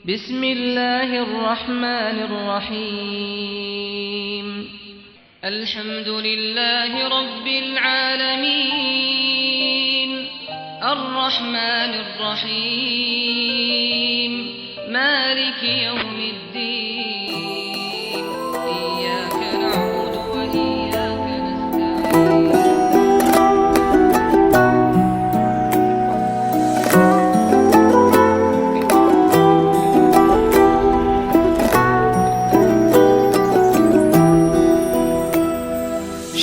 بسم الله الرحمن الرحيم. الحمد لله رب العالمين. الرحمن الرحيم. مالك يوم الدين. إياك نعبد وإياك نستعين.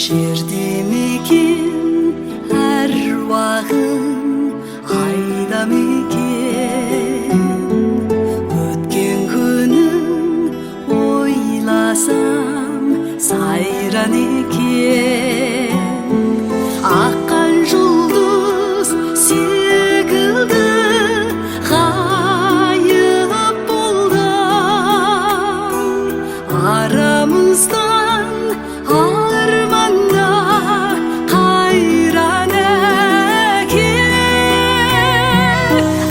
Жерде мекен, әруағың айда мекен? Өткен күнін ойласам, сайран екен. Аққан жұлдыз секілді ғайып болдың арамыздан, арманда қайран әке.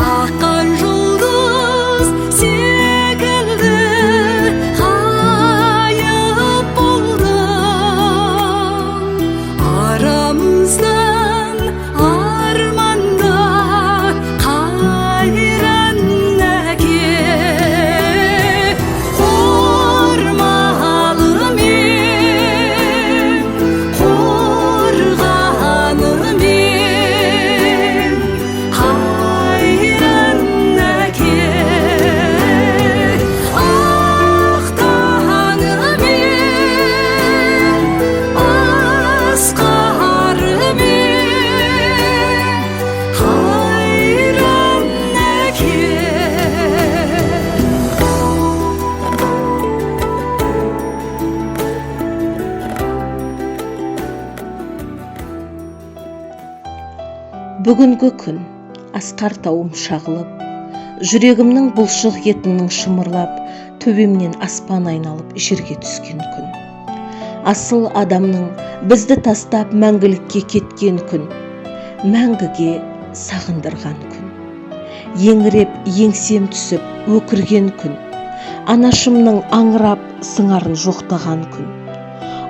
Аққан жұлдыз секілді ғайып болдың арамыздан, арманда қайран әке. Қормалым ем, қорғаным ем, қайран әке. Ақ таңым ем, асқарым ем, қайран әке. Бүгінгі күн асқар тауым шағылып, жүрегімнің бұлшық етінің шымырлап, төбемнен аспан айналып жерге түскен күн. Асыл адамның бізді тастап мәңгілікке кеткен күн, мәңгіге сағындырған күн. Еңіреп еңсем түсіп өкірген күн, анашымның аңырап сыңарын жоқтаған күн.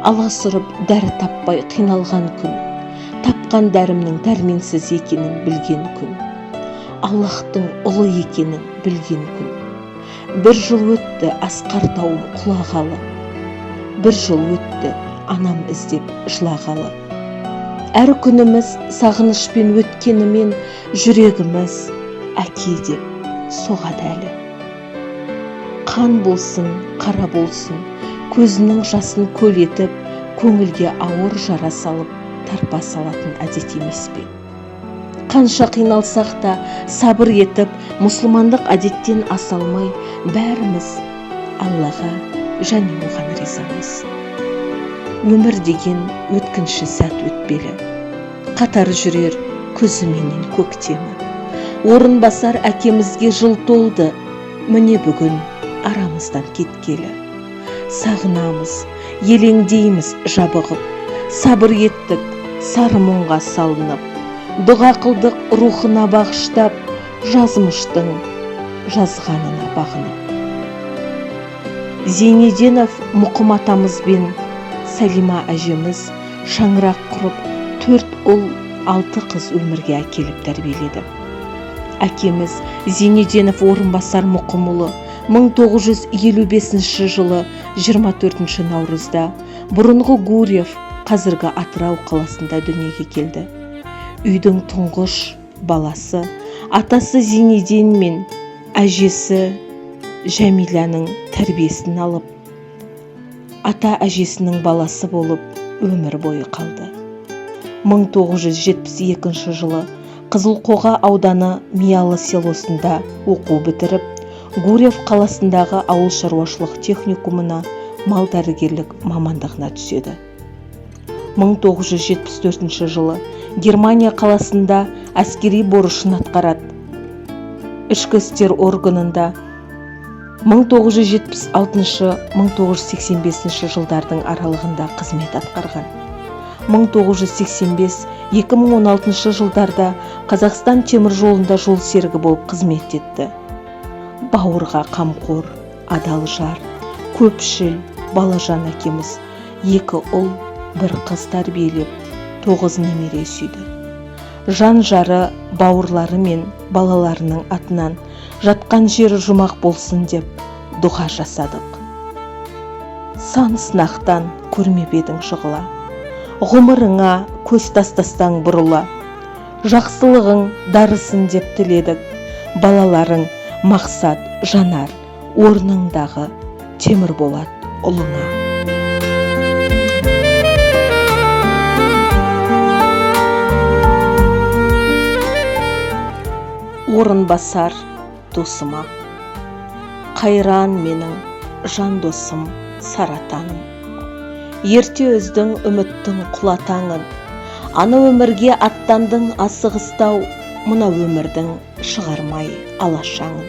Аласұрып дәрі таппай қиналған күн, тапқан дәрімнің дәрменсіз екенін білген күн. Аллахтың ұлы екенін білген күн. Бір жыл өтті асқар тауым құлағалы. Бір жыл өтті анам іздеп жылағалы. Әр күніміз сағынышпен өткенімен, жүрегіміз әке деп соғады әлі. Қан болсын, қара болсын, көзінің жасын көл етіп, көңілге ауыр жара салып, тарпа салатын әдет емес пе? Қанша қиналсақ та сабыр етіп, мұсылмандық әдеттен аса алмай, бәріміз Аллаға және оған ризамыз. Өмір деген өткінші сәт өтпелі. Қатар жүрер күзі менен көктемі. Орынбасар әкемізге жыл толды, міне бүгін арамыздан кеткелі. Сағынамыз, елеңдейміз жабығып, сабыр еттік сары мұңға салынып, дұға қылдық рухына бағыштап, жазмыштың жазғанына бағынып. Зейнеденов Мұқым атамыз бен Салима әжеміз шаңырақ құрып, 4 ұл, 6 қыз өмірге әкеліп тәрбиеледі. Әкеміз Зейнеденов Орынбасар Мұқымұлы 1955 жылы 24 наурызда бұрынғы Гурьев, қазіргі Атырау қаласында дүниеге келді. Үйдің тұңғыш баласы, атасы Зейнеден мен әжесі Жәмиланың тәрбиесін алып, ата әжесінің баласы болып өмір бойы қалды. 1972 жылы Қызылқоға ауданы Миялы селосында оқу бітіріп, Гурьев қаласындағы ауыл шаруашылық техникумына мал дәрігерлік мамандығына түседі. 1974 жылы Германия қаласында әскери борышын атқарады. Ішкі істер органында 1976-1985 жылдардың аралығында қызмет атқарған. 1985-2016 жылдарда Қазақстан темір жолында жол серігі болып қызмет етті. Бауырға қамқор, адал жар, көпшіл балажан әкеміз екі ұл, бір қыз тәрбиелеп, 9 немере сүйді. Жан жары бауырлары мен балаларының атынан жатқан жері жұмақ болсын деп дұға жасадық. Сан сынақтан көрмеп едің жығыла, ғұмырыңа көз тастастаң бұрыла. Жақсылығың дарысын деп тіледік, балаларың Мақсат, Жанар, орныңдағы Темірболат ұлыңа. Орынбасар досыма, қайран менің жан досым Саратаным. Ерте үздің үміттің құлатаңын, ана өмірге аттандың асығыстау, мына өмірдің шығармай алашаңын.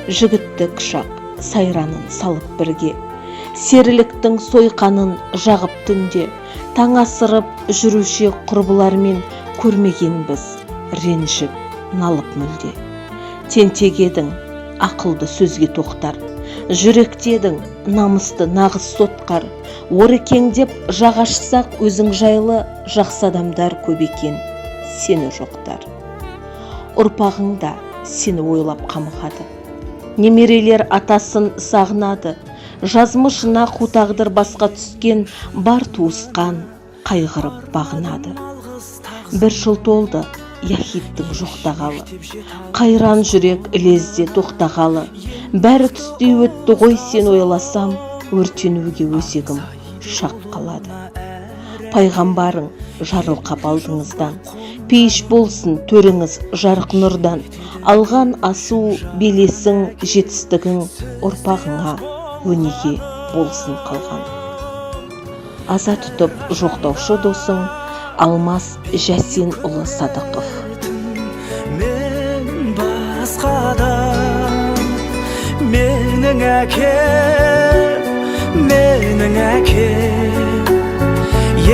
Жігіттік шақ сайранын салып бірге, серіліктің сойқанын жағып түнде, таң асырып жүруші құрбылармен көрмегенбіз ренжіп налып мүлде. Тентек едің, ақылды сөзге тоқтар, жүректедің, намысты нағыз сотқар. Орекеңдеп жағашсақ өзің жайлы, жақсы адамдар көп екен, сені жоқтар. Ұрпағың да сені ойлап қамығады, немерелер атасын сағынады. Жазмышына қу тағдыр басқа түскен, бар туысқан қайғырып бағынады. Бір жыл толды Яхиттің жоқтағалы, қайран жүрек ілезде тоқтағалы. Бәрі түстей өтті ғой сен ойласам, өртенуге өзегім шақ қалады. Пайғамбарың жарылқап алдыңыздан, пейіш болсын төріңіз жарық нұрдан. Алған асу белесің жетістігің ұрпағыңа өнеге болсын қалған. Аза тұтып жоқтаушы досың Алмас Жәсенұлы Садықов. Мен басқадан, менің әкем, менің әкем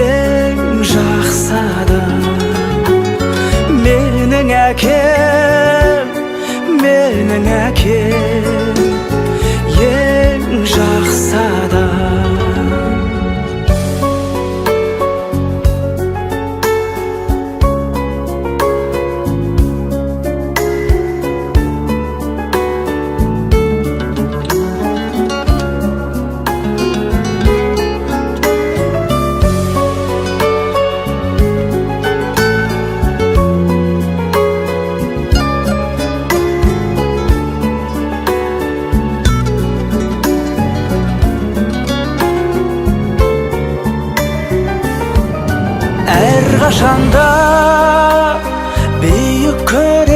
ең жақсы адам. Менің әкем, менің әкем ең жақсы адам. Әрқашанда биік көретін